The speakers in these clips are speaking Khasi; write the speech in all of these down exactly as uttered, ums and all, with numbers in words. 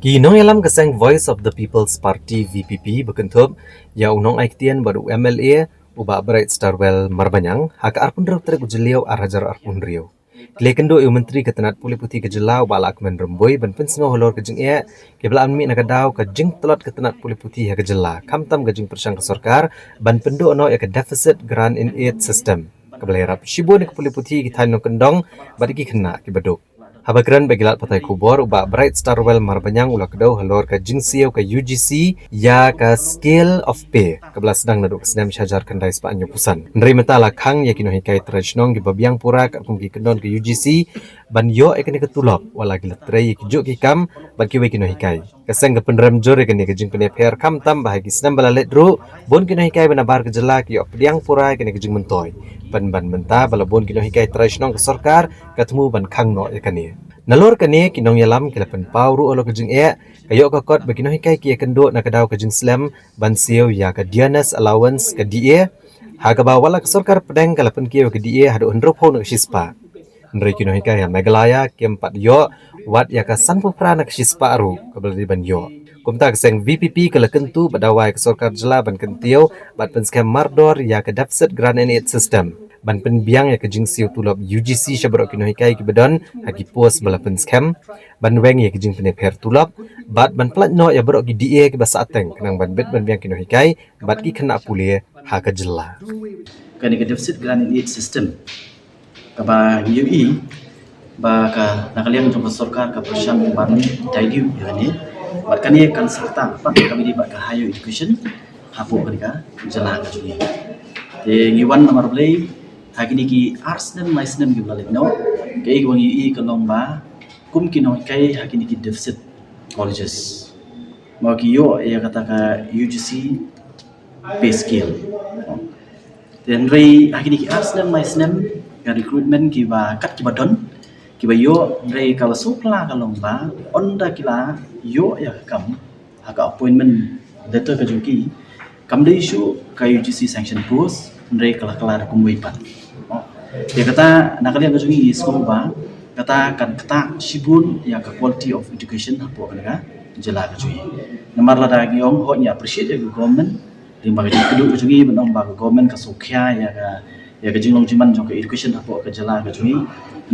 Ki nongïalam ka seng Voice of the People's Party, V P P, ba kynthup ïa u nongaiktien bad u M L A, u Bah Brightstarwell Marbaniang, ha ka arphew hynriew tarik u Jylliew arhajar arphew hynriew, ki la ïakynduh ïa u Myntri ka tnat pule puthi ka jylla, u Bah Lahkmen Rymbui, ban pynsngew halor ka jingeh kiba la mih na ka daw ka jingtlot ka tnat pule puthi ha ka jylla, khamtam ka jingpyrshang ka sorkar ban pynduh noh ïa ka deficit grant in aid system, kaba la ïarap shibun ïa ka pule puthi, ki thaiñ nongkyndong bad ïa ki khynnah kiba duk. Haba kren bad ki lad pathai khubor, u Bah Brightstarwell Marbaniang u la kdew halor ka jingsiew ka U G C ïa ka scale of pay, kaba la sdang naduh ka snem shihajar khyndai spah hynñiewphew san. Hynrei mynta la khang ïa ki nonghikai trai shnong kiba biang pura katkum ki kyndon ka U G C ban ïoh ïa kane ka tulop, wat la ki la trei ïa kijuh ki kam bad kiwei ki nonghikai. Ka seng ka pynrem jur ïa kane ka jingpynïapher, khamtam ba ha ki snem ba la leit ruh, bun ki nonghikai ba nabar ka jylla ki ïoh pdiang pura ïa kane ka jingmyntoi. Pynban mynta ba la bun ki nonghikai trai shnong ka sorkar ka thmu ban khang noh ïa kane. Nalor kane, ki nongïalam ki la pynpaw ruh halor ka jingeh ka ïoh ka kot ba ki nonghikai ki ïakynduh na ka daw ka jingslem ban siew ïa ka dearness allowance, ka D A, ha kaba wat la ka sorkar pdeng ka la pynkiew ïa ka D A haduh hynriewphew na ka shispah. Hynrei ki nonghikai ha Meghalaya kim pat ïoh wat ïa ka sanphew phra na ka shispah ruh kaba la dei ban ïoh. Kumta ka seng V P P ka la kyntu bad dawa ïa ka sorkar jylla ban kyntiew bad pynskhem mardor ïa ka deficit grant and aid system, ban pynbiang ïa ka jingsiew tulop U G C sha baroh ki nonghikai kiba don ha ki post ba la pynskhem, ban weng ïa ka jingpynïapher tulop, bad ban pyllait noh ïa baroh ki D A kiba sahteng, khnang ban bit ban biang ki nonghikai bad ki khynnah pule ha ka jylla. Kane ka deficit grant and aid system kaba ngi ïohi ba ka, na ka liang jong ka sorkar ka pyrshang ban dilute ïa kane. Bad kane kan sa ktah pat kaba ïadei bad ka higher education hapoh kane ka jylla ka jong ngi. Te ngi wan namar balei, ha kine ki ar snem lai snem kiba la leit noh, kaei kaba ngi ïohi ka long ba kum ki nonghikai ha kine ki deficit colleges, ma ki ïoh ïa kata ka U G C pay scale. Te hynrei ha kine ki ar snem lai snem, ka recruitment kiba kat kiba don, kiba ïoh, hynrei kaba sngewphylla ka long ba ynda ki la ïoh ïa ka kam, ha ka appointment letter ka jong ki, kam dei shuh ka U G C sanction post, hynrei ka la kylla da kumwei pat. Te kata, na ka liang ka jong ngi, ngi sngew ba kata kan ktah shibun ïa ka quality of education hapoh kane ka jylla ka jong ngi. Namar lada ngi ong, hooid, ngi appreciate ïa ka government, lyngba ka jingkyrduh ka jong ngi, ban ong ba ka government ka sngewkhia ïa ka, ïa ka jinglong jingman jong ka education hapoh ka jylla ka jong ngi.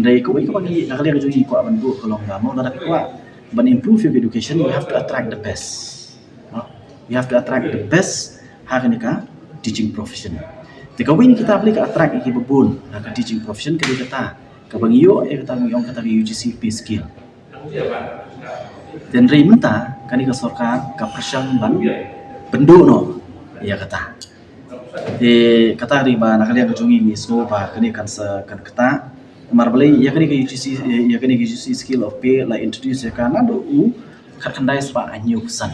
Hynrei kawei kaba ngi, na ka liang ka jong ngi, kwah ban buh ka long ba, mo, lada kwah ban improve ïa ka education, we have to attract the best. No? We have to attract the best ha kane ka teaching profession. Te kawei na kita balei ka attract ïa kiba bun ha ka teaching profession, ka dei kata kaba ngi ïoh ïa kata ngi ong kata ka U G C pay scale. Te hynrei mynta kane ka sorkar ka pyrshang ban pynduh noh ïa kata. Te kata dei ba na ka liang ka jong ngi ngi sngew ba kane kan sa, kan ktah. Namar balei, ïa kane ka U G C, ïa kane ka U G C scale of pay la introduce ïa ka naduh u khatkhyndai spah hynñiewphew san.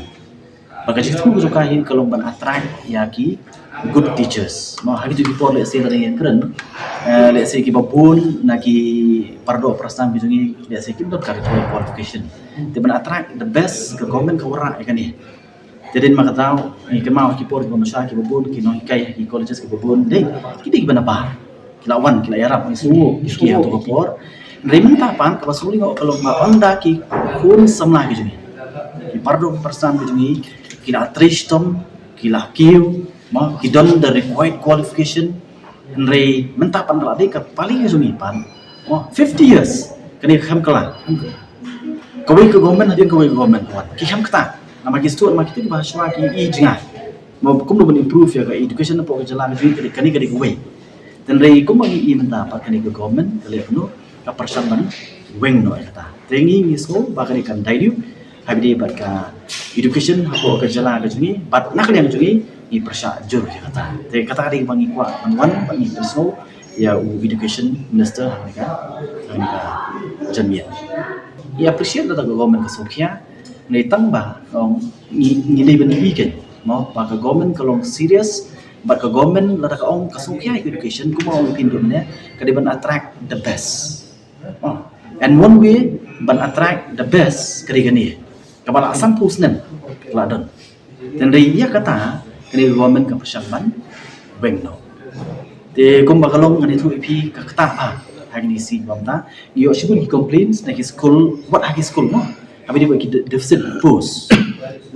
Ba ka jingthmu ka jong ka hi ka long ban attract ïa ki good teachers. Mo, ha kito ki por, let's say, lada ngi kren, eh, let's say, kiba bun na ki paradoh parasnam ki jong ngi, let's say, kim don ka required qualification. Te ban attract the best, ka government ka wanrah ïa kane. Te dei ma ka daw, ngi kynmaw ki por kiba mynshwa kiba bun ki nonghikai ki colleges kiba bun, dei, ki dei kiba nabar. Ki la wan, ki la ïarap, ngi sngew ki ha kato ka por. Hynrei mynta pat kaba sngewlyngngoh ka long ba ynda ki khun samla ki jong ngi, ki paradoh parasnam ki jong ngi, ki la trei shitom, ki la kiew, mo, ki don the required qualification. Hynrei mynta pat la dei ka pali ka jong ngi pat, mo, fifty years kane ka khlem kylla. Kawei ka government hadien kawei ka government ka wan, ki khlem ktah. Namar ki sdang, namar kita kiba shuwa ki i jngai, mo, kumno ban improve ïa ka education hapoh ka jylla ka jong ngi, kane ka dei kawei. Te hynrei kumba ngi i mynta pat, kane ka government ka leh kumno, ka pyrshang ban weng noh ïa kata. Te ngi, ngi sngew ba kane kan dilute ha kaba ïadei bad ka education hapoh ka jylla ka jong ngi, bad na ka liang jong ngi, ngi pyrshah jur ïa kata. Te kata ka dei ba ngi kwah ban wan bad ngi pynsngew ïa u education minister ha kane ka, ha kane ka janmiet. Ngi appreciate lada ka government ka sngewkhia, hynrei tang ba, um, ngi, ngi dei ban i keiñ, mo, ba ka government ka long serious, bad ka government lada ka ong ka sngewkhia ïa ka education, kumba ong i Pyndonkam ne, ka dei ban attract the best. Oh, and one way ban attract the best ka dei kane, kaba la sanphew snem la don. Te hynrei ïa kata, kane ka government ka pyrshang ban weng noh. Te kumba ka long, ngan ïathuh ïa phi, ka ktah ha kine ki sngi ba mynta. Ngi ïoh shibun ki complaints na ki skul, wat ha ki skul, mo. Abi dei ba ki de- deficit post.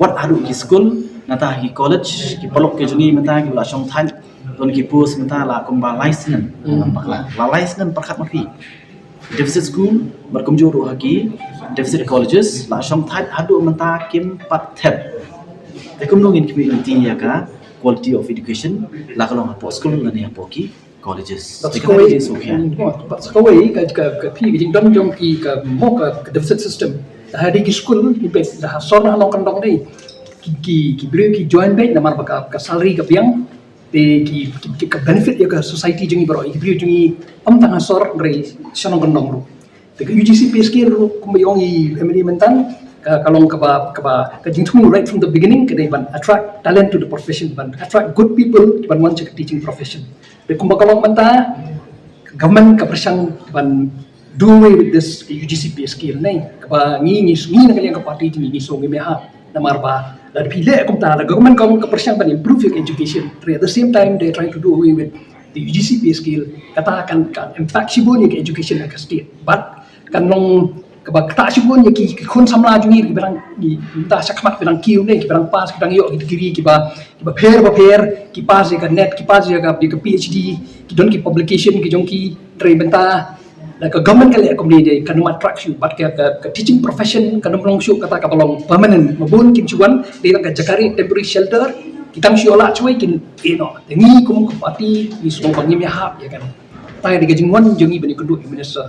Wat haduh ki school, nangta ki college, ki paralok ki jong ngi mynta ki la shong thait, don ki post mynta la kumba lai snem. Hmm. La lai snem pyrkhat ma phi. Deficit school, bad kumjuh ruh ha ki deficit colleges, la shong thait haduh mynta kim pat thep. Te kumno ngin khmih lynti ïa ka quality of education, la ka long hapoh school lane hapoh ki colleges. Bad sa kawei, bad sa kawei ka, ka, ka phi ka jingdon jong ki ka mo ka, ka deficit system. Da ha dei ki school ki peit da ha sor na nongkyndong dei. Ki, ki, ki briew ki join beit namar ba ka, ka salary ka biang. Te ki, ki, ki ka benefit ïa ka society jong ngi baroh, ki briew jong ngi ym tang ha sor hynrei sha nongkyndong ruh. Te ka U G C pay scale ruh kumba ong i M L A mynta ka, ka long kaba, kaba ka jingthmu right from the beginning ka dei ban attract talent to the profession, ban attract good people ban wan sha ka teaching profession. Te kumba ka long mynta government ka pyrshang ban do away with this U G C pay scale ne. Kaba ngi, ngi, ngi na ka liang ka party jong ngi ngi sngew ngim ïahap namar ba lada phi leh kumta, the government ka, ka pyrshang ban improve ïa ka education. At the same time they are trying to do away with the U G C pay scale. Kata kan, kan impact shibun ïa ka education ha ka state. Bad kan long kaba ktah shibun ïa ki, ki khun samla jong ngi kiba dang, ki mynta shakhmat kiba dang kiew ne, kiba dang pass, kiba dang ïoh ki degree kiba, kiba pher ba pher, ki pass ïa ka NET, ki pass ïa ka, ïa ka P H D, ki don ki publication ki jong ki, hynrei mynta la ka government ka leh kumne de kan ym attract shuh, bad ka, ka, ka teaching profession kan ym long shuh kata kaba long permanent. Ma bun kin shu wan dei tang ka jaka ri, temporary shelter, ki tang shu ïoh lad shawei kin ïeh noh. Te ngi kum ka party ngi sngew ba ngim ïahap ïa kane. Te dei ka jingwan jong ngi ban ïakynduh ïa u minister.